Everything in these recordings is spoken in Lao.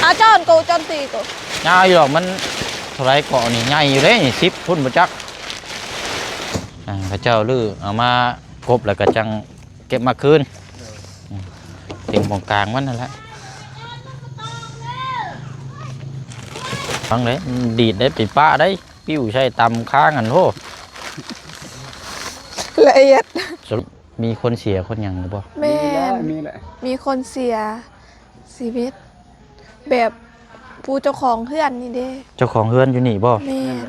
ອາຈອນໂກ ຈອນຕີໂກ ຍາວຢູ່ດອກ ມັນເທົ່າໃດເກາະນີ້ ໃຫຍ່ຢູ່ເດ້ນີ້ ສິບພຸ້ນບໍ່ຈັກ. ອ່າ ເຂົາເຈົ້າລືເອົາມາກົບ ແລ້ວກໍຈັ່ງເກັບມາຄືນ. ອືມ ເຕັມຂອງກາງມັນນັ້ນແຫຼະ. ຟັງເດ້ ດີດໄດ້ ໄປປະໄດ້ ປິວໃສ່ຕຳຄ້າງຫັ້ນໂຫ. ລະອຽດ. ມີຄົນເສຍຄົນຫຍັງຫຼືບໍ່? ແມ່ນ ມີແຫຼະ ມີແຫຼະ ມີຄົນເສຍຊີວິດ ແບບຜູ້ເຈົ້າຂອງເຮືອນນີ້ເດ້. ເຈົ້າຂອງເຮືອນຢູ່ນີ້ບໍ່? ແມ່ນ.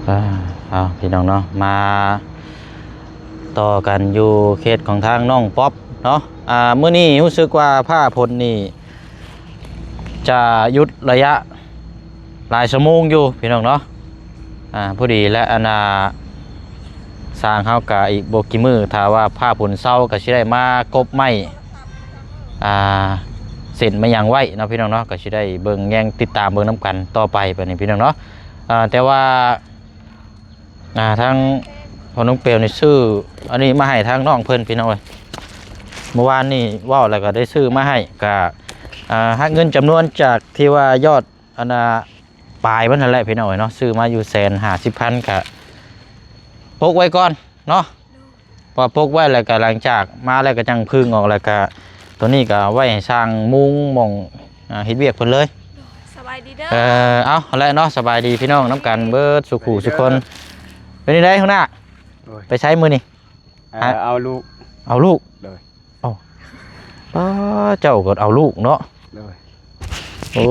ອ່າ ເອົາ ພີ່ນ້ອງເນາະ ມາຕໍ່ກັນຢູ່ເຂດຂອງທາງນ້ອງປັອບເນາະ. ອ່າ ມື້ນີ້ຮູ້ສຶກວ່າຟ້າຝົນນີ້ຈະຢຸດໄລຍະຫຼາຍຊົ່ວໂມງຢູ່ ພີ່ນ້ອງເນາະ. ອ່າ ພໍດີແຫຼະ ອັນນ່າ ຊ່າງເຮົາກະອີກບໍ່ກີ່ມື້ ຖ້າວ່າຟ້າຝົນເຊົາກະຊິໄດ້ມາກົບໄມ້ ອ່າ ເສັ້ນໄມ້ຫຍັງໄວ້ເນາະ ພີ່ນ້ອງເນາະ ກະຊິໄດ້ເບິ່ງແຍງຕິດຕາມເບິ່ງນຳກັນຕໍ່ໄປ ບາດນີ້ ພີ່ນ້ອງເນາະ. ອ່າ ແຕ່ວ່າ ອ່າ ທາງພໍ່ນ້ອງເປວນີ້ຊື້ອັນນີ້ມາໃຫ້ທາງນ້ອງເພິ່ນ ພີ່ນ້ອງເອີຍ. ເມື່ອວານນີ້ເວົ້າແລ້ວກໍໄດ້ຊື້ມາໃຫ້ ກະ ອ່າ ຫັກເງິນຈຳນວນຈາກທີ່ວ່າຍອດ ອັນນ່າ ປາຍມັນຫັ້ນແຫຼະ ພີ່ນ້ອງເອີຍເນາະ ຊື້ມາຢູ່ແສນຫ້າສິບພັນ ກະປົກໄວ້ກ່ອນເນາະ. ເພາະປົກໄວ້ແລ້ວກະ ຫຼັງຈາກມາແລ້ວກະຈັ່ງຜຶ່ງອອກ ແລ້ວກະໂຕນີ້ກະໄວ້ໃຫ້ຊ່າງມຸງໝ່ອງ ອ່າ ເຮັດວຽກເພິ່ນເລີຍ. ສະບາຍດີເດີ. ເອີ ເອົາແຫຼະເນາະ ສະບາຍດີພີ່ນ້ອງນຳກັນເບິດສູ່ຄູ່ສູ່ຄົນ. ເປັນຈັ່ງໃດຫົວໜ້າ? ໂດຍ. ໄປໃສມື້ນີ້? ເອີ ຫາ ເອົາລູກ. ເອົາລູກ? ໂດຍ. ເອົ້າ ປ້າ ເຈົ້າກໍເອົາລູກເນາະ. ໂດຍ. ໂອ້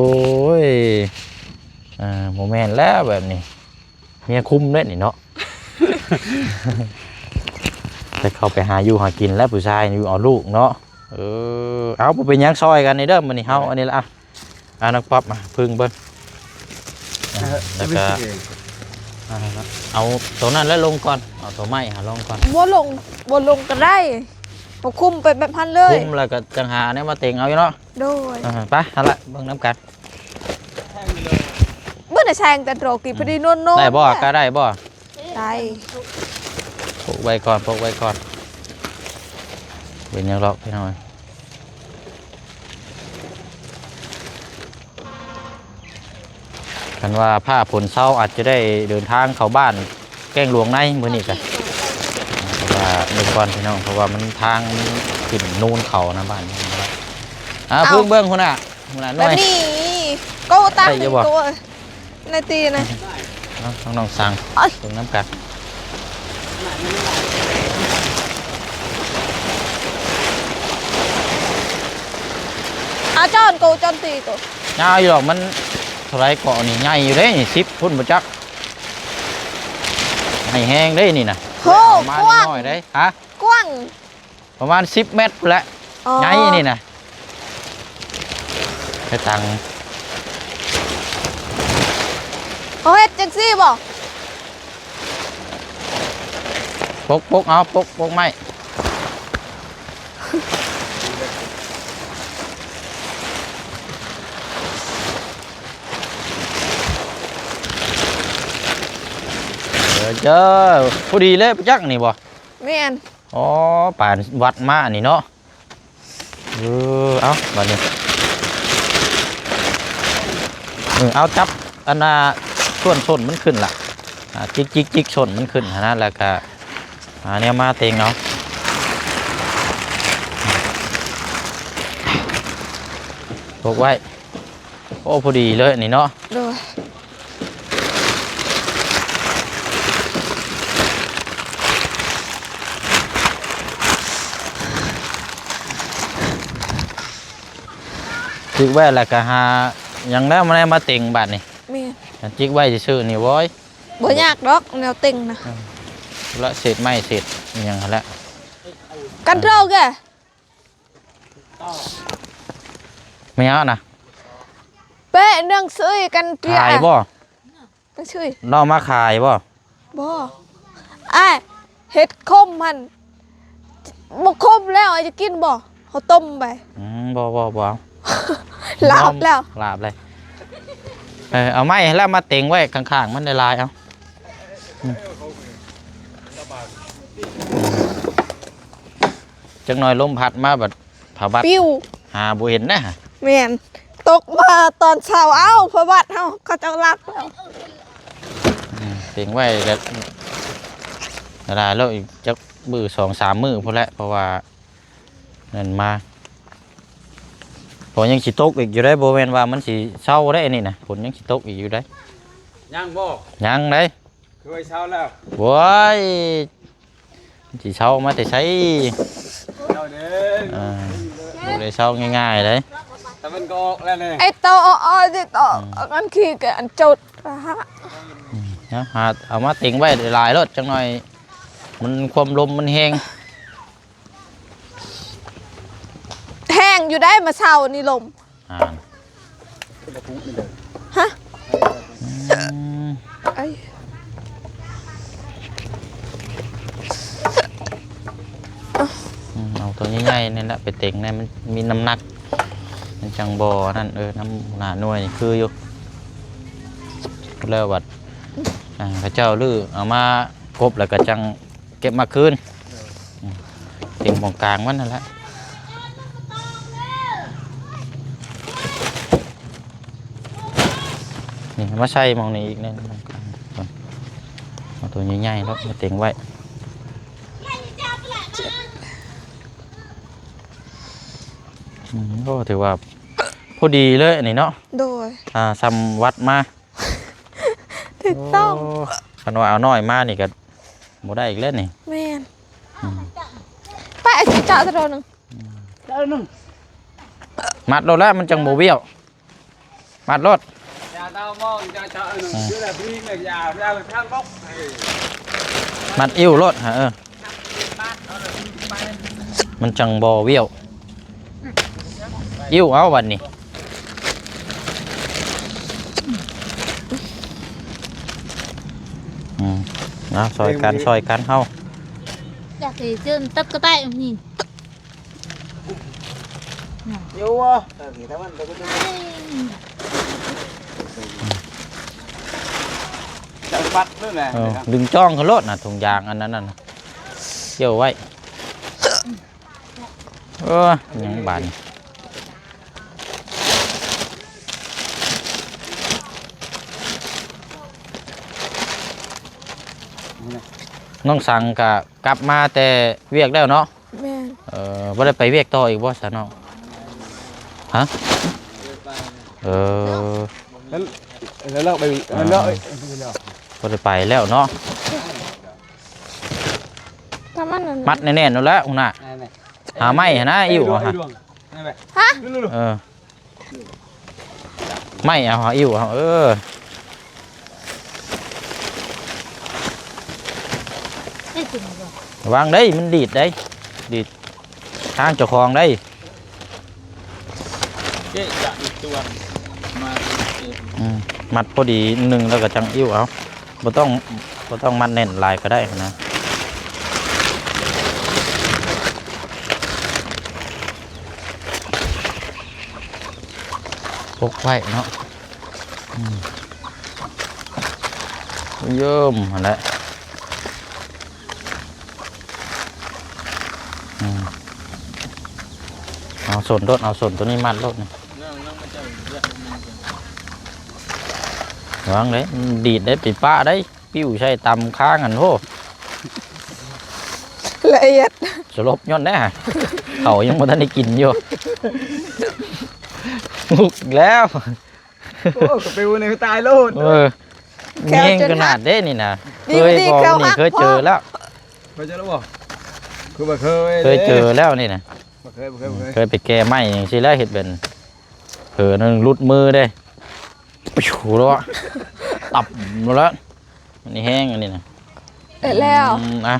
ຍ ເອີ ບໍ່ແມ່ນແລ້ວແບບນີ້ ເມຍຄຸມເດ້ນີ້ເນາະ. ແຕ່ເຂົ້າໄປຫາຢູ່ຫາກິນແລ້ວ ຜູ້ຊາຍຢູ່ເອົາລູກເນາະ. ເອີ ເອົາ ບໍ່ເປັນຫຍັງ ຊ່ອຍກັນນີ້ເດີ ມື້ນີ້ເຮົາ ໂດຍ ອັນນີ້ລະ ອ່ະ ອ່າ ນ້ອງປັອບມາເພິ່ງເບິ່ງ ເອີ ແລ້ວກໍ ເອີ ເອົາໂຕນັ້ນແຫຼະລົງກ່ອນ ເອົາໂຕໄມ້ຫາລົງກ່ອນ. ບໍ່ລົງ ບໍ່ລົງກໍໄດ້ ບໍ່ຄຸມໄປແບບຫັ້ນເລີຍ ຄຸມແລ້ວກໍຈັ່ງຫາແນວມາເຕັງເອົາຢູ່ເນາະ. ໂດຍ. ອ່າ ໄປ ຫັ້ນລະ ເບິ່ງນຳກັນ. ເບິ່ງໃນແສງແຕ່ໂຕກີ້ ອືມ ພໍດີນວນໆ ໄດ້ບໍ່? ກະໄດ້ບໍ່? ໄດ້ ປົກໄວ້ກ່ອນ ປົກໄວ້ກ່ອນ ເປັນຫຍັງດອກ ພີ່ນ້ອງ. ຄັນວ່າຟ້າຝົນເຊົາ ອາດຈະໄດ້ເດີນທາງເຂົ້າບ້ານແກ້ງຫຼວງໃນມື້ນີ້ກະ ເພາະວ່າເບິ່ງກ່ອນພີ່ນ້ອງ ເພາະວ່າມັນທາງມັນຂຶ້ນເນີນເຂົານະ ບ້ານ. ອ່າ ເອົ້າ ເບິ່ງ ເບິ່ງພຸ້ນນະ ພຸ້ນນະ ແບບນີ້ ໂກ ຕັ້ງ ໄດ້ຢູ່ບໍ່? ໂກ ໃນຕີນະ ເອົາ ນ້ອງໆ ສັ່ງ ເອີຍ ເບິ່ງນຳກັນ. ອາຈອນໂກ ຈອນຕີໂກ ຍາວຢູ່ດອກ ມັນເທົ່າໃດເກາະນີ້ ໃຫຍ່ຢູ່ເດ້ນີ້ ສິບພຸ້ນບໍ່ຈັກ ໃຫຍ່ແຮງເດ້ນີ້ນະ. ໂຫ ປະມານ ກວ້າງ ນ້ອຍເດ້ ຮະ ກວ້າງ ປະມານສິບແມັດພຸ້ນແຫຼະ. ອໍ ໃຫຍ່ນີ້ນະ ເຮັດຕັງ ເຮົາເຮັດຈັ່ງຊີ້ບໍ່? ປົກ ປົກ ເອົາ ປົກ ປົກໄມ້ ເອີ ເຈີ ພໍດີເລີຍ ຈັກນີ້ບໍ່? ແມ່ນ. ອໍ ປານວັດມານີ້ເນາະ. ເອີ ເອົາ ບາດນີ້ ເອີ ເອົາ ຈັບ ອັນນ່າ ສ່ວນສົ້ນມັນຂຶ້ນລະ ອ່າ ຈິກໆໆ ສົ້ນມັນຂຶ້ນຫັ້ນນະ ແລ້ວກະຫາແນວມາເຕັງເອົາ ປົກໄວ້. ໂອ້ ພໍດີເລີຍນີ້ເນາະ. ໂດຍ. ຈິກໄວ້ແລ້ວກໍຫາຫຍັງແລ້ວມາ ມາເຕັງບາດນີ້. ແມ່ນ. ຈິກໄວ້ຊື່ໆນີ້ ໂອ້ຍ ບໍ່ຍາກດອກແນວເຕັງນະ. ເອີ ລະເສດໄມ້ເສດຫຍັງຫັ້ນແຫຼະ ກັນໂຕແກ. ແມ່ນຫຍັງນະ? ເປ້ໜັງສືກັນເກຍ. ຂາຍບໍ່? ໜັງສື. ເຮົາເອົາມາຂາຍບໍ່? ບໍ່. ອ້າຍ ເຫັດຂົມຫັ້ນ ບໍ່ຂົມແລ້ວ ອ້າຍຈະກິນບໍ່? ເຮົາຕົ້ມໄປ. ອືມ ບໍ່ ບໍ່ ບໍ່ເອົາ. ລາບແລ້ວ ລາບເລີຍ. ເອີ ເອົາໄມ້ແລ້ວມາເຕັງໄວ້ຂ້າງໆ ມັນຫຼາຍໆ ເອົາ. ອືມ ຈັກໜ່ອຍລົມພັດມາບັດ ຜ້າບັດ ປິວ ຫາບໍ່ເຫັນນະ. ແມ່ນ ຕົກມາຕອນເຊົ້າ ເອົ້າ ຜ້າບັດເຮົາ ເຂົາເຈົ້າລັກແລ້ວ. ອືມ ເຕັງໄວ້ກໍຫຼາຍແລ້ວ ອີກຈັກມື້ ສອງສາມມື້ພຸ້ນແຫຼະ ເພາະວ່ານັ້ນມາ. ຝົນຍັງຊິຕົກອີກຢູ່ເດ້ ບໍ່ແມ່ນວ່າມັນຊິເຊົາໄດ໋ ອັນນີ້ນະ ຝົນຍັງຊິຕົກອີກຢູ່ເດ້. ຍັງບໍ່? ຍັງເດ້. ຄືວ່າເຊົາແລ້ວ? ໂອ້ຍ ຊິເຊົາມາແຕ່ໃສ? ເຊົາເດ້. ອ່າ ບໍ່ໄດ້ເຊົາງ່າຍໆເດ້. ຕາເວັນກໍອອກແລ້ວນີ້. ໄອ້ໂຕ ອອກ ອອກ ອອກ ອອກ ອອກ ອັນຂີ້ກະອັນຈຸດ ອືມ ເອົາ ຫາເອົາມາເຕັງໄວ້ຫຼາຍໆໂລດ ຈັກໜ່ອຍມັນຄວາມລົມມັນແຮງ. ແຮງຢູ່ໄດ໋ ມາເຊົ້ານີ້ລົມ. ອ່າ ຮະ? ອືມ ໄອ້ ອືມ ເອົາຕົວໃຫຍ່ໆນີ້ແຫຼະໄປເຕັງແດ່ ມັນມີນ້ຳໜັກ ມັນຈັ່ງບໍ່ນັ້ນ. ເອີ ນຳຫົວໜ້າໜ່ວຍນີ້ຄືຢູ່ ແລ້ວບັດ ອ່າ ເຂົາເຈົ້າລື້ເອົາມາກົບ ແລ້ວກໍຈັ່ງ ເກັບມາຄືນ. ເອີ ອືມ ເຕັງໝ່ອງກາງມັນນັ້ນແຫຼະ. ນີ້ມາໃສ່ໝ່ອງນີ້ອີກແດ່ ໝ່ອງກາງ. ເອົາຕົວໃຫຍ່ໆໂລດມາເຕັງໄວ້. ອືມ ໂອ້ ຖືວ່າພໍດີເລີຍອັນນີ້ເນາະ. ໂດຍ ອ່າ ສ່ຳວັດມາ. ຖືກຕ້ອງ. ໂອ້ ຄັນວ່າເອົານ້ອຍມານີ້ກໍບໍ່ໄດ້ອີກແລ້ວນີ້. ແມ່ນ. ອືມ ໄປເອົາເຈາະໂຕໜຶ່ງ. ອືມ ເຈາະໜຶ່ງ. ມັດໂລດແລ້ວ ມັນຈັ່ງບໍ່ວຽວ. ມັດໂລດ. ຢ່າເອົາມອງ ເຈາະ ເຈາະໜຶ່ງ. ອືມ ຄືແບບນີ້ແຫຼະ ຢ່າ ຢ່າທາງບົກ. ມັດອິ້ວໂລດ. ເອີ ມັນຈັ່ງບໍ່ວຽວ. ອິ້ວເອົາບັດນີ້. ອືມ ເອົາ ຊ່ອຍກັນ ຊ່ອຍກັນເຮົາ. ຢາກຊິເຈີນຕັບກະໄຕນີ້. ຢູ່ບໍ່? ເອີ ນີ້ ຖ້າມັນ ຈະປັດເລີຍນະ. ເອີ ດຶງຈ້ອງຂຶ້ນໂລດນະ ຖົງຢາງອັນນັ້ນນະ ກ່ຽວໄວ້. ເອີ ຍັງບາດນີ້ ນ້ອງສັງກະກັບມາແຕ່ວຽກແລ້ວເນາະ? ແມ່ນ. ເອີ ບໍ່ໄດ້ໄປວຽກຕໍ່ອີກບໍ່ຊະນ້ອງ? ຮະ? ເອີ ແລ້ວ ແລ້ວເຮົາໄປ ອ່າ ແລ້ວ ບໍ່ໄດ້ໄປແລ້ວເນາະ? ປະມານນັ້ນ ມັດແໜ້ນໆໂລດແຫຼະ ຫັ້ນນະ. ຫາໄມ້ຫັ້ນນະ ອິ້ວຫາ. ຮະ? ເອີ ໄມ້ເອົາ ຫາ ອິ້ວເອົາ. ເອີ ລະວັງເດ້ ມັນດີດເດ້ ດີດທາງເຈົ້າຂອງເດ້. ເກະກະອີກຕົວມາ ອືມ ມັດພໍດີໜຶ່ງ ແລ້ວກໍຈັ່ງອິ້ວເອົາ. ບໍ່ຕ້ອງ ບໍ່ຕ້ອງມັດແໜ້ນຫຼາຍກໍໄດ້ນະ ປົກໄວ້ເນາະ. ອືມ ເຢີ້ມຫັ້ນແຫຼະ. ອືມ ເອົາສົ້ນໂລດ ເອົາສົ້ນໂຕນີ້ມັດໂລດນີ້. ລະວັງເດ້ ມັນດີດໄດ້ ໄປປະໄດ້ ປິວໃສ່ຕຳຄ້າງຫັ້ນ. ໂອ້ ລະອຽດ ສະຫຼົບຍ້ອນແດ່ ເຂົາຍັງບໍ່ທັນໄດ້ກິນຢູ່. ງຸກແລ້ວ. ໂອ້ ກໍປິວນີ້ຕາຍໂລດ. ເອີ ແຂ້ວ ແຮງ ຈົນ ຂະໜາດເດ້ນີ້ນະ. ດີ ເຄີຍ ດີ ບໍ່ ແຂ້ວ ນີ້ ຫັກ ເຄີຍເຈີແລ້ວ. ເຄີຍເຈີແລ້ວບໍ່? ຄືວ່າເຄີຍ ເຄີຍເຈີແລ້ວນີ້ນະ. ບໍ່ເຄີຍ ບໍ່ເຄີຍ ບໍ່ເຄີຍ. ເຄີຍໄປແກ່ໄມ້ຈັ່ງຊີ້ແລ້ວ ເຮັດເປັນເຜີໜຶ່ງຫຼຸດມືເດ້. ປິວໂລດ ຕັບໂລດ. ອັນນີ້ແຮງ ອັນນີ້ນະ. ເອີ ແລ້ວ ອືມ ອ່ະ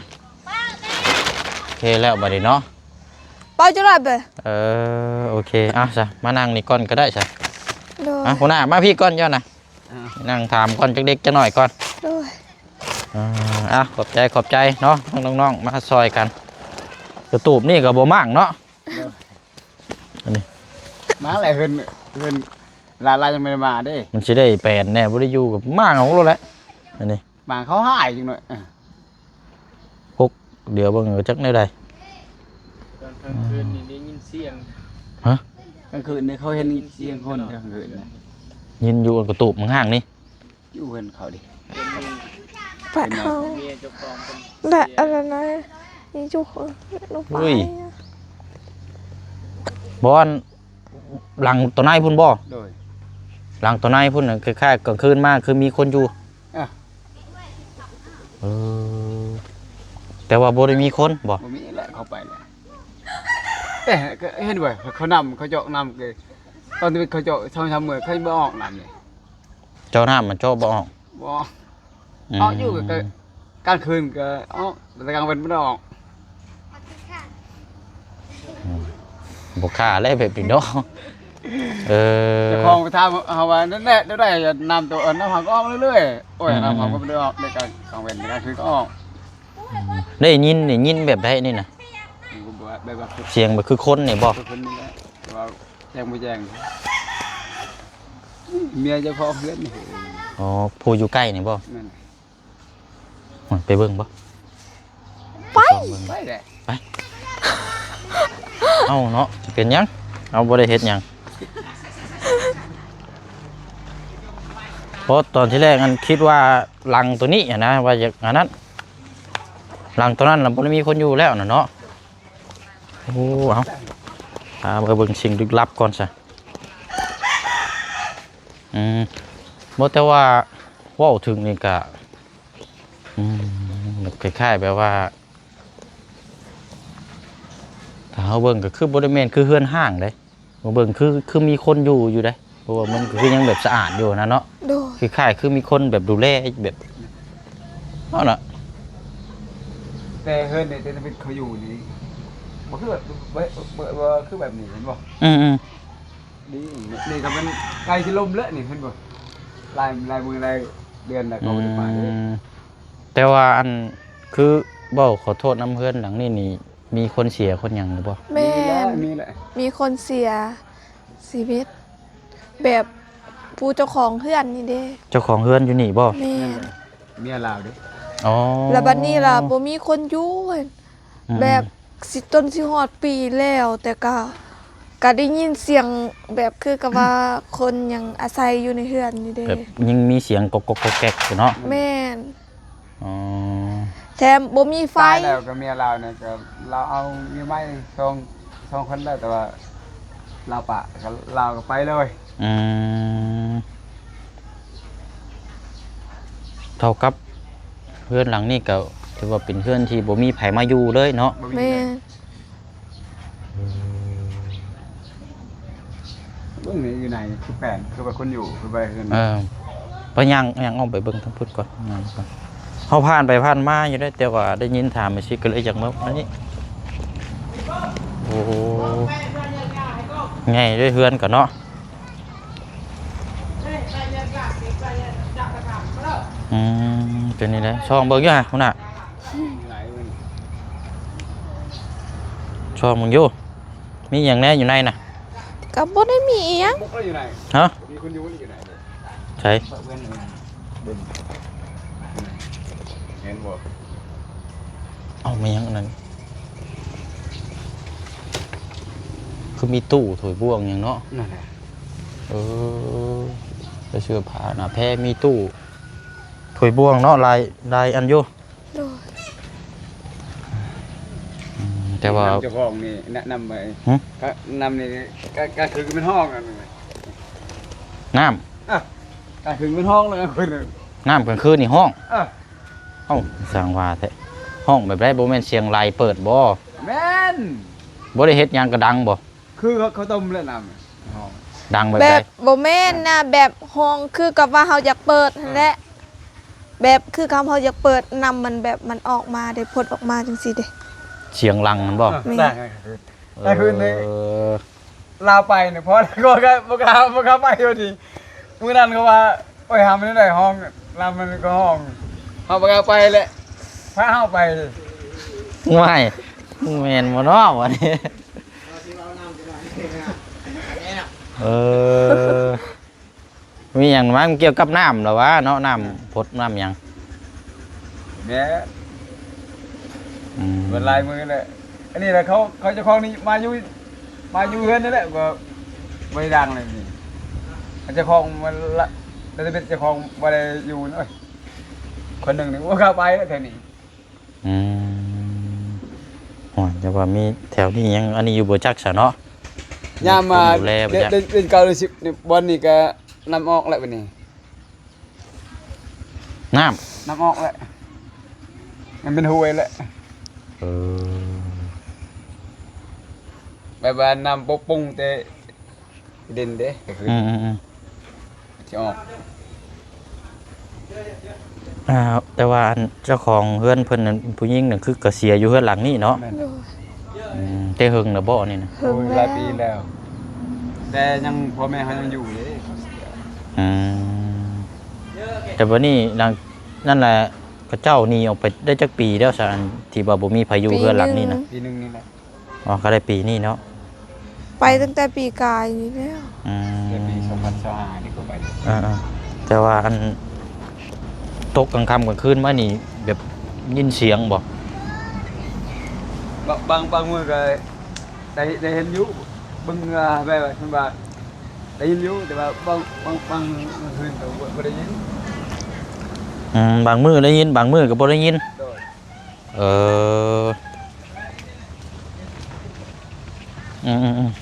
ໂອເຄແລ້ວບັດນີ້ເນາະ. ເປົ່າຈຸລະເບີ. ເອີ ໂອເຄ ອ່ະຊະ ມານັ່ງນີ້ກ່ອນກໍໄດ້ຊະ. ໂດຍ ອ່ະ ຫົວໜ້າ ມາພີ້ກ່ອນເຈົ້ານະ. ອ່າ ນັ່ງຖາມກ່ອນ ຈັກເດັກຈັກໜ້ອຍກ່ອນ. ໂດຍ ອ່າ ອ່ະ ຂອບໃຈ ຂອບໃຈເນາະ ທັງນ້ອງໆ ມາຊ່ອຍກັນ. ກະຕູບນີ້ກໍບໍ່ໝັ້ງເນາະ. ໂດຍ ມາແຫຼະ ເຮືອນ ເຮືອນຫຼານໆຍັງບໍ່ໄດ້ມາເດ້. ມັນຊິໄດ້ແປນແດ່ ບໍ່ໄດ້ຢູ່ກໍມາເອົາໂລດແຫຼະ ອັນນີ້ ມາເຂົາຫາຍຈັກໜ້ອຍ. ເອີ ປົກ ດຽວເບິ່ງວ່າຈັກແນວໃດ. ຕອນກາງຄືນນີ້ໄດ້ຍິນສຽງ. ຮະ? ກາງຄືນນີ້ເຂົາເຫັນສຽງຄົນກາງຄືນນະ. ຍິນຢູ່ອັນກະຕູບຂ້າງໆນີ້. ຢູ່ເຮືອນເຂົາເດ້ ເປັນເຮົາ ເມຍເຈົ້າຂອງເພິ່ນ ແລະ ອັນນັ້ນນະ ນີ້ຢູ່ ໂອ້ຍ ບ່ອນຫຼັງຕົວໃນພຸ້ນບໍ່? ໂດຍ ຫຼັງຕົວໃນພຸ້ນນະ ຄ້າຍໆກາງຄືນມາຄືມີຄົນຢູ່. ອ່ະ ເອີ ແຕ່ວ່າບໍ່ໄດ້ມີຄົນບໍ່? ບໍ່ມີແຫຼະ ເຂົາໄປແລ້ວ. ເອີ ກໍເຫັນບໍ່ ເຂົານຳ ເຂົາເຈາະນຳ ຕອນທີ່ເຂົາເຈາະສອງສາມມື້ ເຂົາບໍ່ອອກນຳເລີຍ. ເຈາະນ້ຳມັນເຈາະບໍ່ອອກ? ບໍ່ອອກ. ອືມ ອອກຢູ່ກໍ ກໍກາງຄືນກໍອອກ ແຕ່ກາງເວັນບໍ່ໄດ້ອອກ. ອືມ ບໍ່ຄ່າແລ້ວແບບນີ້ເນາະ. ເອີ ເຈົ້າຂອງໄປຖາມເຮົາວ່າ ນັ້ນແຫຼະ ແນວໃດນ້ຳຕົວ ເອີ ນ້ຳເຮົາກໍອອກເລື້ອຍໆ. ໂອ້ຍ ອືມ ນ້ຳເຮົາກໍບໍ່ໄດ້ອອກເດ້ ກາງ ກາງເວັນ ກາງຄືນກໍອອກ. ອືມ ໄດ້ຍິນ ໄດ້ຍິນແບບໃດນີ້ນະ? ແບບວ່າ ສຽງແບບຄືຄົນນີ້ບໍ່? ຄືຄົນນີ້ແຫຼະ ແຕ່ວ່າແຈ້ງບໍ່ແຈ້ງ ເມຍເຈົ້າຂອງເຮືອນນີ້. ອໍ ຜູ້ຢູ່ໃກ້ນີ້ບໍ່? ແມ່ນ. ໂອ້ຍ ໄປເບິ່ງບໍ່? ໄປ ໄປແຫຼະ ໄປ. ເອົ້າເນາະ ເປັນຫຍັງ? ເອົາ ບໍ່ໄດ້ເຮັດຫຍັງ. ເພາະຕອນທີແລກຫັ້ນຄິດວ່າຫຼັງໂຕນີ້ຫັ້ນນະ ວ່າຢາກອັນນັ້ນ ຫຼັງໂຕນັ້ນລະບໍ່ໄດ້ມີຄົນຢູ່ແລ້ວນະເນາະ. ໂອ້ ເອົາ ພາໄປເບິ່ງສິ່ງລຶກລັບກ່ອນຊະ. ອືມ ບໍ່ ແຕ່ວ່າເວົ້າເຖິງນີ້ກະ ອືມ ຄ້າຍໆແບບວ່າ ຖ້າເຮົາເບິ່ງກໍຄືບໍ່ໄດ້ແມ່ນຄືເຮືອນຮ້າງເດ້. ມາເບິ່ງຄື ຄືມີຄົນຢູ່ຢູ່ເດ້ ເພາະວ່າມັນກໍຄືຍັງແບບສະອາດຢູ່ນະເນາະ. ໂດຍ ຄ້າຍໆຄືມີຄົນແບບດູແລແບບນັ້ນນະ. ແຕ່ເຮືອນນີ້ ແຕ່ທຳອິດເຂົາຢູ່ນີ້ ບໍ່ຄືແບບ ບໍ່ ບໍ່ ບໍ່ຄືແບບນີ້ ເຫັນບໍ່? ອືມໆ ນີ້ ນີ້ກໍແມ່ນໃກ້ຊິລົ້ມແລ້ວນີ້ ເຫັນບໍ່? ຫຼາຍ ຫຼາຍມື້ຫຼາຍເດືອນແລ້ວ ເຂົາບໍ່ໄດ້ມາເດ້. ອືມ ແຕ່ວ່າອັນ ຄືເວົ້າຂໍໂທດນຳ ເຮືອນຫຼັງນີ້ນີ້ ມີຄົນເສຍຄົນຫຍັງຢູ່ບໍ່? ແມ່ນ ມີແຫຼະ ມີແຫຼະ ມີຄົນເສຍຊີວິດ ແບບຜູ້ເຈົ້າຂອງເຮືອນນີ້ເດ້. ເຈົ້າຂອງເຮືອນຢູ່ນີ້ບໍ່? ແມ່ນ ເມຍລາວເດ້. ອໍ ແລ້ວບັດນີ້ລະບໍ່ມີຄົນຢູ່ ອືມ ແບບຊິ ຈົນຊິຮອດປີແລ້ວ ແຕ່ກະ ກະໄດ້ຍິນສຽງແບບຄືກັບວ່າ ອືມ ຄົນຍັງອາໄສຢູ່ໃນເຮືອນນີ້ເດ້. ແບບຍັງມີສຽງກອກໆແກກໆຢູ່ເນາະ. ແມ່ນ. ອໍ ແຖມບໍ່ມີໄຟ. ຕາຍແລ້ວກໍເມຍລາວນີ້ກໍລາວເອົາເມຍໃໝ່ສອງ ສອງຄົນແລ້ວ ແຕ່ວ່າລາວປະ ກໍລາວກໍໄປເລີຍ. ອືມ ເທົ່າກັບເຮືອນຫຼັງນີ້ກໍຖືວ່າເປັນເຮືອນທີ່ບໍ່ມີໃຜມາຢູ່ເລີຍເນາະ. ບໍ່ມີເລີຍ. ແມ່ນ. ເບິ່ງນີ້ຢູ່ໃນຄືແປນ ຄືວ່າຄົນຢູ່ ຄືວ່າເຮືອນ. ເອີ ໄປຍ່າງ ຍ່າງອອກໄປເບິ່ງທາງພຸ້ນກ່ອນ ຍ່າງກ່ອນ. ເຮົາຜ່ານໄປຜ່ານມາຢູ່ເດ້ ແຕ່ວ່າໄດ້ຍິນຖາມໄປຊິ ກໍເລີຍຢາກມາອັນນີ້. ໂອ້ ໃຫຍ່ເດ້ເຮືອນກໍເນາະ. ອືມ ເປັນນີ້ແຫຼະ ຊ່ອງເບິ່ງຢູ່ຫະ ຫົວໜ້າ. ຊ່ອງເບິ່ງຢູ່ ມີຫຍັງແດ່ຢູ່ໃນນະ? ກໍບໍ່ໄດ້ມີອີ່ຫຍັງ. ບຸກເລີຍຢູ່ໃນ. ຮະ? ມີຄົນຢູ່ຢູ່ໃນ. ໃສ? ເຫັນບໍ່? ເອົ້າ ແມ່ນຫຍັງອັນນັ້ນ? ຄືມີຕູ້ຖ້ວຍບ່ວງຫຍັງເນາະ. ນັ້ນແຫຼະ. ເອີ ເສື້ອຜ້າໜ້າແພ ມີຕູ້ຖ້ວຍບ່ວງເນາະ ຫຼາຍ ຫຼາຍອັນຢູ່. ໂດຍ. ອືມ ແຕ່ວ່າ ແນະນຳເຈົ້າຂອງນີ້ ແນະນຳໄວ້. ຫຶ? ກະ ນຳນີ້ ກະ ກະຄືມັນຮ້ອງອັນນີ້ ນ້ຳ. ອ່ະ ກະຄືມັນຮ້ອງແລ້ວ ນ້ຳກາງຄືນນີ້ຮ້ອງ. ເອີ ເອົ້າ ຊ່າງວ່າແທ້ ຮ້ອງແບບໃດ? ບໍ່ແມ່ນສຽງໄຫຼເປີດບໍ່? ແມ່ນ. ບໍ່ໄດ້ເຮັດຫຍັງກະດັງບໍ່? ຄືເຂົາ ເຂົາຕົ້ມແລ້ວນ້ຳຮ້ອງ. ດັງແບບໃດ? ແບບບໍ່ແມ່ນນະ ແບບຮ້ອງຄືກັບວ່າເຮົາຢາກເປີດຫັ້ນແຫຼະ. ເອີ ແບບຄືກັບເຮົາຢາກເປີດ ນ້ຳມັນແບບມັນອອກມາເດ້ ພົດອອກມາຈັ່ງຊີ້ເດ້. ສຽງຫຼັງຫັ້ນບໍ່? ເອີ ແມ່ນ. ກາງຄືນນີ້ ເອີ ລາວໄປນີ້ ພໍແລ້ວ ບໍ່ກ້າ ບໍ່ກ້າໄປຢູ່ນີ້. ມື້ນັ້ນເຂົາວ່າ ໂອ້ຍ ຫາມັນໄດ້ຮ້ອງ ລາວມັນກໍຮ້ອງ ເຮົາບໍ່ກ້າໄປແຫຼະ ພາເຮົາໄປ. ໂອ້ຍ ແມ່ນບໍ່ເນາະບັດນີ້? ເອີ ມີຫຍັງມັນກ່ຽວກັບນ້ຳລະຫວາເນາະ ນ້ຳ ອືມ ພົດນ້ຳຫຍັງ ແມ່ນ ອືມ ເປັນຫຼາຍມື້ແລ້ວ ອັນນີ້ແຫຼະ ເຂົາ ເຂົາເຈົ້າຂອງນີ້ມາຢູ່ ມາຢູ່ເຮືອນນີ້ແຫຼະ ກໍບໍ່ໄດ້ດັງເລີຍນີ້ ເຈົ້າຂອງມັນລະ ແຕ່ເປັນເຈົ້າຂອງບໍ່ໄດ້ຢູ່ເນາະ ຄົນໜຶ່ງນີ້ບໍ່ກ້າໄປແລ້ວແຖວນີ້. ອືມ ໂອ້ຍ ແຕ່ວ່າມີແຖວນີ້ຍັງອັນນີ້ຢູ່ບໍ່ຈັກຊະເນາະ ຍາມມາ ມີຄົນດູແລບໍ່ຈັກ ເດືອນ ເດືອນເກົ້າເດືອນສິບນີ້ ບ່ອນນີ້ກໍນ້ຳອອກແລ້ວບັດນີ້ ນ້ຳ ນ້ຳອອກແລ້ວ ມັນເປັນຫ້ວຍແລ້ວ ເອີ ແບບວ່ານ້ຳປົກປຸງແຕ່ ດິນເດ້ ກໍຄື ອືມໆໆ ຊິອອກ ອ່າ ແຕ່ວ່າອັນເຈົ້າຂອງເຮືອນເພິ່ນນັ້ນ ຜູ້ຍິງນັ້ນ ຄືກໍເສຍຢູ່ເຮືອນຫຼັງນີ້ເນາະ ແມ່ນ ໂດຍ ອືມ ແຕ່ເຫິງແລ້ວບໍ່ນີ້ນະ? ເຫິງ ໂອ້ຍ ແລ້ວ ຫຼາຍປີແລ້ວ ແຕ່ຍັງ ພໍ່ແມ່ເຮົາຍັງຢູ່ເດ້ ອືມ ແຕ່ບັດນີ້ຫຼັງນັ້ນແຫຼະ ເຂົາເຈົ້າໜີອອກໄປໄດ້ຈັກປີແລ້ວຊະ ອັນທີ່ວ່າບໍ່ມີໃຜຢູ່ເຮືອນຫຼັງນີ້ນະ? ປີໜຶ່ງນີ້ແຫຼະ ອໍ ກໍໄດ້ປີນີ້ເນາະ ໄປຕັ້ງແຕ່ປີກາຍນີ້ແລ້ວ ອືມ ແຕ່ປີສອງພັນຊາວຫ້ານີ້ກໍໄປ ເອີໆ ແຕ່ວ່າອັນຕົກກາງຄ່ຳກາງຄືນມານີ້ ແບບຍິນສຽງບໍ່? ບາງ ບາງ ບາງມື້ກໍໄດ້ ໄດ້ເຫັນຢູ່ ເບິ່ງ ເອີ ແບບວ່າ ເພິ່ນວ່າໄດ້ຍິນຢູ່ ແຕ່ວ່າບາງ ບາງ ບາງຄືນກໍບໍ່ ບໍ່ໄດ້ຍິນ ອືມ ບາງມື້ໄດ້ຍິນ ບາງມື້ກໍບໍ່ໄດ້ຍິນ ໂດຍ ເອີ ອືມໆ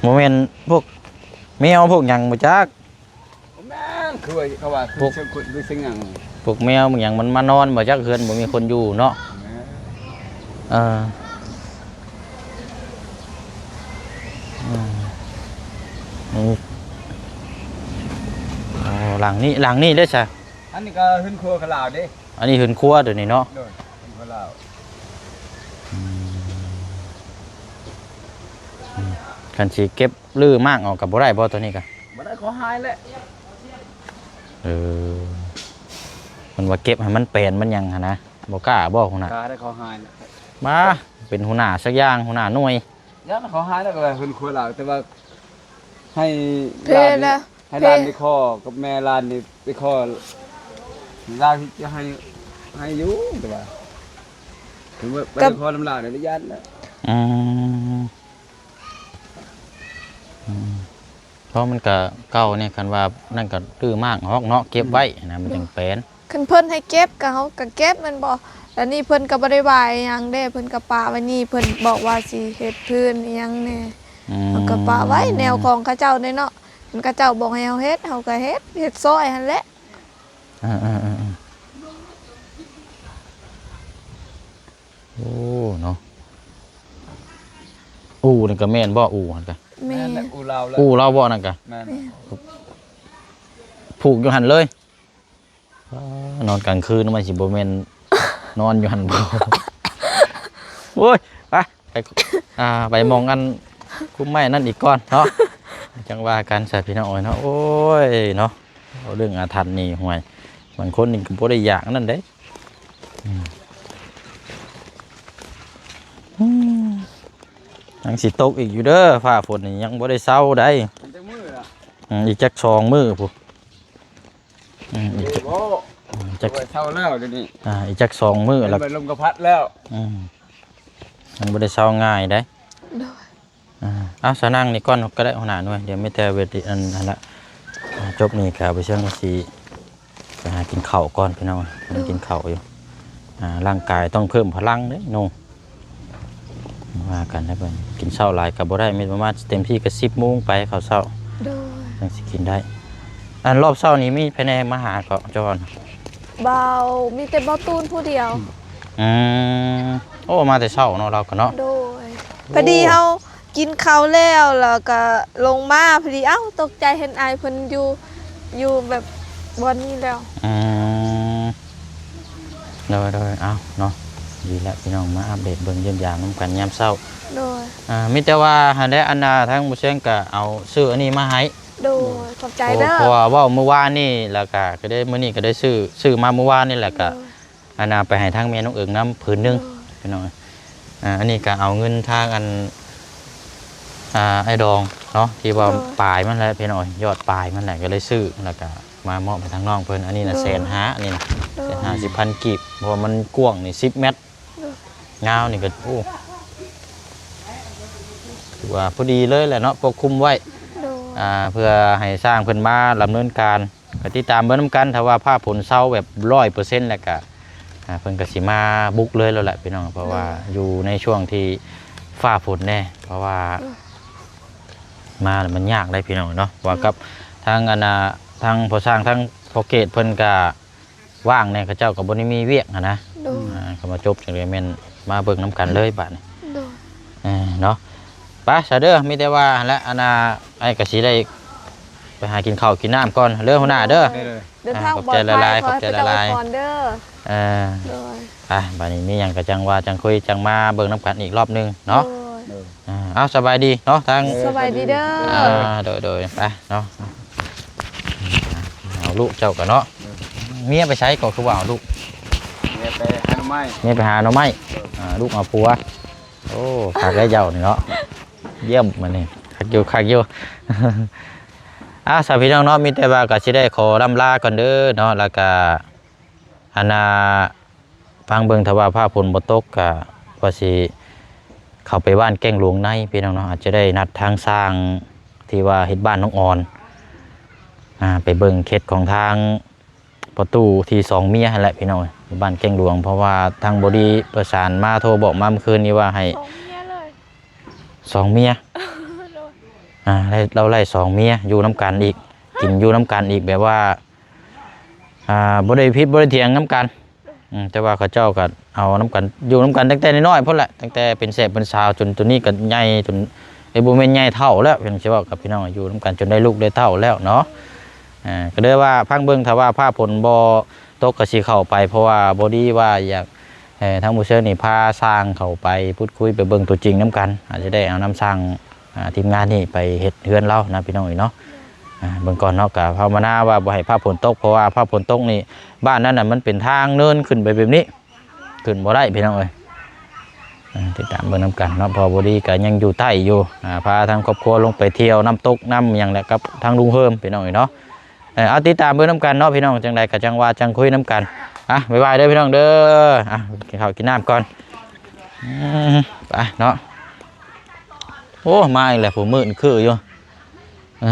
ໆ ບໍ່ແມ່ນພວກແມວພວກຫຍັງບໍ່ຈັກ? ບໍ່ແມ່ນ ຄືເຂົາວ່າ ຄື ພວກ ເຊິ່ງຄົນ ຄືເຊິ່ງຫຍັງ ພວກແມວພວກຫຍັງມັນມານອນບໍ່ຈັກ ເຮືອນບໍ່ມີຄົນຢູ່ເນາະ ແມ່ນ ເອີ ອືມ ອືມ ໂອ້ ຫຼັງນີ້ ຫຼັງນີ້ເດ້ຊະ? ອັນນີ້ກໍເຮືອນຄົວຂະລາວເດ້ ອັນນີ້ເຮືອນຄົວໂຕນີ້ເນາະ ໂດຍ ເຮືອນຄົວລາວ ອືມ ອືມ ຄັນຊິເກັບຮື້ມ້າງອອກກໍບໍ່ໄດ້ບໍ່ ໂຕນີ້ກໍບໍ່ໄດ້ ເຂົາຫາຍແຫຼະ ເອີ ມັນວ່າເກັບໃຫ້ມັນແປນມັນຫຍັງຫັ້ນນະ ບໍ່ກ້າບໍ່ຫົວໜ້າ ກ້າໄດ້ ເຂົາຫາຍແຫຼະ ມາເປັນຫົວໜ້າສັກຢ່າງ ຫົວໜ້າໜ່ວຍ ຢ້ານເຂົາຫາຍແລ້ວກໍເພິ່ນຄົວລາວ ແຕ່ວ່າໃຫ້ຫຼານນີ້ ໃຫ້ຫຼານໄປຂໍກັບແມ່ຫຼານນີ້ໄປຂໍ ລາວຊິໃຫ້ ໃຫ້ຢູ່ ແຕ່ວ່າ ເພິ່ນວ່າໄປຂໍນຳລາວນີ້ຢ້ານແລ້ວ ອືມ ອືມ ເພາະມັນກະເກົ່າແດ່ ຄັນວ່ານັ້ນກະຕື້ມ້າງອອກເນາະ ເກັບໄວ້ນະ ມັນຈັ່ງແປນ ຄັນເພິ່ນໃຫ້ເກັບກະເຮົາກະເກັບແມ່ນບໍ່ ແລ້ວນີ້ເພິ່ນກະບໍ່ໄດ້ວ່າອີ່ຫຍັງເດ້ ເພິ່ນກະປະໄວ້ນີ້ ເພິ່ນບອກວ່າຊິເຮັດພື້ນອີ່ຫຍັງແດ່ ອືມ ເຮົາກະປະໄວ້ແນວຂອງເຂົາເຈົ້າເດ້ເນາະ ຄັນເຂົາເຈົ້າບອກໃຫ້ເຮົາເຮັດ ເຮົາກະເຮັດ ເຮັດຊ່ອຍຫັ້ນແຫຼະ ເອີໆໆ ໂອ້ ເນາະ ອູ່ນັ້ນກະແມ່ນບໍ່? ອູ່ຫັ້ນກະ ແມ່ນແຫຼະ ອູ່ລາວແຫຼະ ອູ່ລາວບໍ່? ນັ້ນກະ ແມ່ນ ແມ່ນ ຜູກຢູ່ຫັ້ນເລີຍ ອ້າ ນອນກາງຄືນມັນຊິບໍ່ແມ່ນນອນຢູ່ຫັ້ນບໍ່? ໂອ້ຍ ໄປ ໄປ ອ່າ ໄປໝ່ອງອັນຄຸ້ມໄມ້ນັ້ນອີກກ່ອນເນາະ ຈັ່ງວ່າກັນຊະພີ່ນ້ອງເອີຍເນາະ ໂອ້ຍ ເນາະ ເວົ້າເລື່ອງອາຖັນນີ້ ຫ້ວຍ ບາງຄົນນີ້ກໍບໍ່ໄດ້ຢາກອັນນັ້ນເດ້ ອືມ ອືມ ຍັງຊິຕົກອີກຢູ່ເດີ ຟ້າຝົນນີ້ຍັງບໍ່ໄດ້ເຊົາໃດ໋ ອີກຈັກມື້ລະ? ອືມ ອີກຈັກສອງມື້ພຸ້ນ ອືມ ອີກຈັກ ເອີ ບໍ່ ອືມ ຈັກ ເຊົາແລ້ວດຽວນີ້ ອ່າ ອີກຈັກສອງມື້ລະ ລົມກໍພັດແລ້ວ ອືມ ມັນບໍ່ໄດ້ເຊົາງ່າຍໃດ໋ ໂດຍ ອ່າ ເອົາ ສະນັ່ງນີ້ກ່ອນກໍໄດ້ ຫົວໜ້າໜ່ວຍ ດຽວມີແຕ່ເວທີອັນ ຫັ້ນລະ ຈົບນີ້ກະບໍ່ເຊີງຊິໄປຫາກິນເຂົ້າກ່ອນພີ່ນ້ອງ ໂດຍ ກິນເຂົ້າຢູ່ ອ່າ ຮ່າງກາຍຕ້ອງເພີ່ມພະລັງເດ້ໂນ ວ່າກັນໄດ້ເບິ່ງ ກິນເຊົ້າຫຼາຍກໍບໍ່ໄດ້ ມີປະມານເຕັມທີ່ກໍສິບໂມງໄປ ເຂົ້າເຊົ້າ ໂດຍ ຈັ່ງຊິກິນໄດ້ ອັນລອບເຊົ້ານີ້ມີໃຜແດ່ມາຫາເກາະ ເຈົ້າວ່າ ບ່າວ ມີແຕ່ບ່າວຕູນຜູ້ດຽວ ອືມ ໂອ້ ມາແຕ່ເຊົ້າເນາະ ລາວກໍເນາະ ໂດຍ ໂອ້ ພໍດີເຮົາກິນເຂົ້າແລ້ວ ແລ້ວກໍລົງມາ ພໍດີ ເອົ້າ ຕົກໃຈເຫັນອ້າຍເພິ່ນຢູ່ ຢູ່ແບບບ່ອນນີ້ແລ້ວ ອືມ ໂດຍໆ ເອົ້າເນາະ ດີແລ້ວພີ່ນ້ອງ ມາອັບເດດເບິ່ງຢ້ຽມຢາມນຳກັນຍາມເຊົ້າ ໂດຍ ອ່າ ມີແຕ່ວ່າຫັ້ນແຫຼະ ອັນນ່າ ທາງໝູ່ຊຽງກໍເອົາຊື້ອັນນີ້ມາໃຫ້ ໂດຍ ຂອບໃຈເດີ ເພາະວ່າເວົ້າມື້ວານນີ້ ແລ້ວກໍ ກໍໄດ້ ມື້ນີ້ກໍໄດ້ຊື້ ຊື້ມາມື້ວານນີ້ ແລ້ວກໍ ໂດຍ ອັນນ່າ ໄປໃຫ້ທາງແມ່ນ້ອງເອີງນຳຜືນໜຶ່ງ ໂດຍ ພີ່ນ້ອງ ອ່າ ອັນນີ້ກໍເອົາເງິນທາງອັນ ອ່າ ອ້າຍດອງເນາະ ທີ່ວ່າ ໂດຍ ປາຍມັນແຫຼະພີ່ນ້ອງ ຍອດປາຍມັນແຫຼະ ກໍເລີຍຊື້ ແລ້ວກໍມາມອບໃຫ້ທາງນ້ອງເພິ່ນ. ອັນນີ້ນະ ໂດຍ ແສນຫ້າ ອັນນີ້ນະ ໂດຍ ແສນຫ້າສິບພັນກີບ ເພາະວ່າມັນກວ້າງນີ້ສິບແມັດ ໂດຍ ຍາວນີ້ກໍ ໂອ້ ຖືວ່າພໍດີເລີຍແຫຼະເນາະ ປົກຄຸມໄວ້ ໂດຍ ອ່າ ເພື່ອໃຫ້ຊ່າງເພິ່ນມາດຳເນີນການ. ກໍຕິດຕາມເບິ່ງນຳກັນ ຖ້າວ່າຟ້າຝົນເຊົາແບບຮ້ອຍເປີເຊັນແລ້ວກະ ອ່າ ເພິ່ນກໍຊິມາບຸກເລີຍແລ້ວແຫຼະພີ່ນ້ອງ ເພາະວ່າ ໂດຍ ຢູ່ໃນຊ່ວງທີ່ຟ້າຝົນແດ່ ເພາະວ່າ ໂດຍ ມາແລ້ວມັນຍາກເດ້ພີ່ນ້ອງເນາະ ວ່າ ໂດຍ ກັບທາງອັນນ່າ ທາງພໍ່ຊ່າງ ທາງພໍ່ເກດເພິ່ນກະວ່າງແດ່ ເຂົາເຈົ້າກໍບໍ່ໄດ້ມີວຽກຫັ້ນນະ ໂດຍ ອ່າ ກໍມາຈົບຈັ່ງໃດແມ່ນມາເບິ່ງນຳກັນເລີຍບາດນີ້ ໂດຍ ເອີ ເນາະ ໄປຊະເດີ ມີແຕ່ວ່າຫັ້ນແຫຼະ ອັນນ່າ ອ້າຍກໍຊິໄດ້ໄປຫາກິນເຂົ້າກິນນ້ຳກ່ອນເດີ ຫົວໜ້າເດີ ໂດຍ ເດີນທາງ ອ່າ ປອດໄພ ຂອບໃຈຫຼາຍໆ ຂໍໃຫ້ເພິ່ນເຈົ້າອວຍພອນເດີ ເອີ ໂດຍ ໄປ ບາດນີ້ມີຫຍັງກໍຈັ່ງວ່າຈັ່ງຄຸຍ ຈັ່ງມາເບິ່ງນຳກັນອີກລອບໜຶ່ງເນາະ ໂດຍ ເອີ ເອົາ ສະບາຍດີເນາະ ທາງ ສະບາຍດີເດີ ອ່າ ໂດຍໆ ໄປເນາະ ເອົາລູກເຈົ້າກໍເນາະ ເມຍໄປໃສກໍຄືວ່າເອົາລູກ ເມຍໄປຫາໜໍ່ໄມ້ ເມຍໄປຫາໜໍ່ໄມ້ ອ່າ ລູກເອົາຜົວ ໂອ້ ຄັກໄດ໋ເຈົ້ານີ້ເນາະ ຢ້ຽມມື້ນີ້ ຄັກຢູ່ ຄັກຢູ່ ອ່າ ສາວພີ່ນ້ອງເນາະ ມີແຕ່ວ່າກໍຊິໄດ້ຂໍລ່ຳລາກ່ອນເດີເນາະ ແລ້ວກະ ອັນນ່າ ຟັງເບິ່ງ ຖ້າວ່າຟ້າຝົນບໍ່ຕົກ ກະວ່າຊິເຂົ້າໄປບ້ານແກ້ງຫຼວງໃນພີ່ນ້ອງເນາະ ອາດຈະໄດ້ນັດທາງຊ່າງທີ່ວ່າເຮັດບ້ານນ້ອງອອນ ອ່າ ໄປເບິ່ງເຂດຂອງທາງ ປະຕູທີ່ສອງເມຍຫັ້ນແຫຼະພີ່ນ້ອງເອີຍ ບ້ານແກ້ງຫຼວງ ເພາະວ່າທາງບໍດີປະສານມາ ໂທບອກມາມື້ຄືນນີ້ວ່າໃຫ້ສອງເມຍເລີຍ ສອງເມຍ ໂດຍ ອ່າ ໄດ້ ລາວໄດ້ສອງເມຍ ຢູ່ນຳກັນອີກ ກິນຢູ່ນຳກັນອີກ ແບບວ່າ ອ່າ ບໍ່ໄດ້ຜິດບໍ່ໄດ້ຖຽງນຳກັນ ອືມ ແຕ່ວ່າເຂົາເຈົ້າກໍເອົານຳກັນ ຢູ່ນຳກັນຕັ້ງແຕ່ນ້ອຍໆພຸ້ນແຫຼະ ຕັ້ງແຕ່ເປັນແສບເປັນສາວ ຈົນໂຕນີ້ກໍໃຫຍ່ຈົນ ເອີຍ ບໍ່ແມ່ນໃຫຍ່ເຖົ້າແລ້ວ ເພິ່ນຊິເວົ້າກັບພີ່ນ້ອງ ຢູ່ນຳກັນຈົນໄດ້ລູກໄດ້ເຕົ້າແລ້ວເນາະ ອ່າ ກໍເລີຍວ່າຟັງເບິ່ງ ຖ້າວ່າຟ້າຝົນບໍ່ຕົກກໍຊິເຂົ້າໄປ ເພາະວ່າພໍດີວ່າຢາກໃຫ້ທາງຜູ້ເຊີນນີ້ພາຊ່າງເຂົ້າໄປພູດຄຸຍ ໄປເບິ່ງຕົວຈິງນຳກັນ ອາດຈະໄດ້ເອົານຳຊ່າງ ອ່າ ທີມງານນີ້ໄປເຮັດເຮືອນລາວນະ ພີ່ນ້ອງເອີຍເນາະ ອ່າ ເບິ່ງກ່ອນເນາະ ກໍພາວະນາວ່າບໍ່ໃຫ້ຟ້າຝົນຕົກ ເພາະວ່າຟ້າຝົນຕົກນີ້ ບ້ານນັ້ນນະ ມັນເປັນທາງເນີນຂຶ້ນໄປແບບນີ້ ຂຶ້ນບໍ່ໄດ້ພີ່ນ້ອງເອີຍ ອ່າ ຕິດຕາມເບິ່ງນຳກັນເນາະ ເພາະບໍ່ດີກໍຍັງຢູ່ໃຕ້ຢູ່ ອ່າ ພາທາງຄອບຄົວລົງໄປທ່ຽວນ້ຳຕົກນ້ຳຫຍັງແຫຼະ ກັບທາງລຸງເຮີມ ພີ່ນ້ອງເອີຍເນາະ ເອີ ເອົາ ຕິດຕາມເບິ່ງນຳກັນເນາະ ພີ່ນ້ອງ ຈັ່ງໃດກໍຈັ່ງວ່າຈັ່ງຄຸຍນຳກັນ ອ່ະ ບາຍບາຍເດີພີ່ນ້ອງເດີ ອ່ະ ກິນເຂົ້າກິນນ້ຳກ່ອນ ອືມ ໄປເນາະ ໂອ້ ມາອີກແລ້ວ ຜູ້ມືດຄືຢູ່ ເອີ